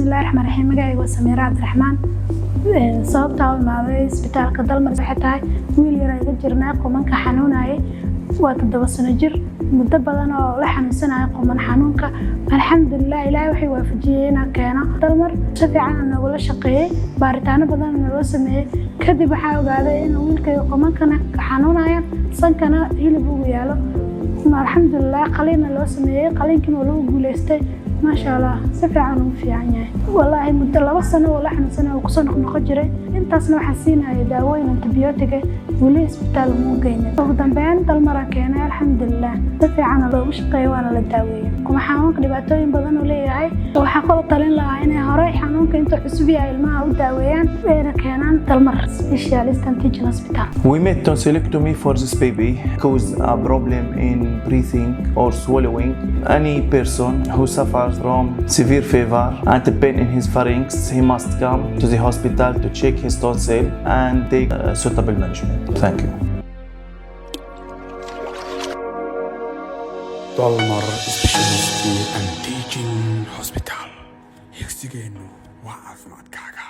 Bismillahi Raxmaan Raxiim. Magacayga waa Samiira Cabdiraxmaan. Sababtaa u imaaday isbitaalka Dalmar waxay tahay wiil yar iga jirnaa, qumanka xanuunayay. Waa 7 sano jir, muddo badan oo la xanuunsanaya quman xanuunka. Alxamdulilah, Ilaahay waxay waafajiyey inaan keeno Dalmar. Si fiican nogula shaqeeyey, baaritaano badan naloo sameeyey. Kadib waxaa ogaaday in wiilkayga qumankana xanuunaya, sankana hilib ugu yaalo. Alxamdulilah, qaliinna loo sameeyey, qaliinkiina waa lagu guuleystay. Maasha Allah, si fiican ugu fiican yahay. Wallaahi, muddo 2 sano oo la xanuunsanaya, uu kusoo noqnoqon jiray. Intaasna waxaan siinaya daawooyin antibiyootiga, weli isbitaal uma geynin. Ugu dambeyn Dalmaraan keenay. Alxamdulilah, si fiican loogu shaqeeyay, waana la daaweeyey. Kuma xanuunka dhibaatooyin badan uu leeyahay. Waxaan kula talin lahaa inay horey xanuunka intuu cusub yahay ilmaha u daaweeyaan, ayna keenaan Dalmar Specialist and Teaching Hospital. We made tonsillectomy for this baby caused a problem in breathing or swallowing. Any person who suffers from severe fever and pain in his pharynx, he must come to the hospital to check his tonsil and take suitable management. Thank you. Dalmar Specialist and Teaching Hospital. Higsigeennu waa caafimaadkaaga.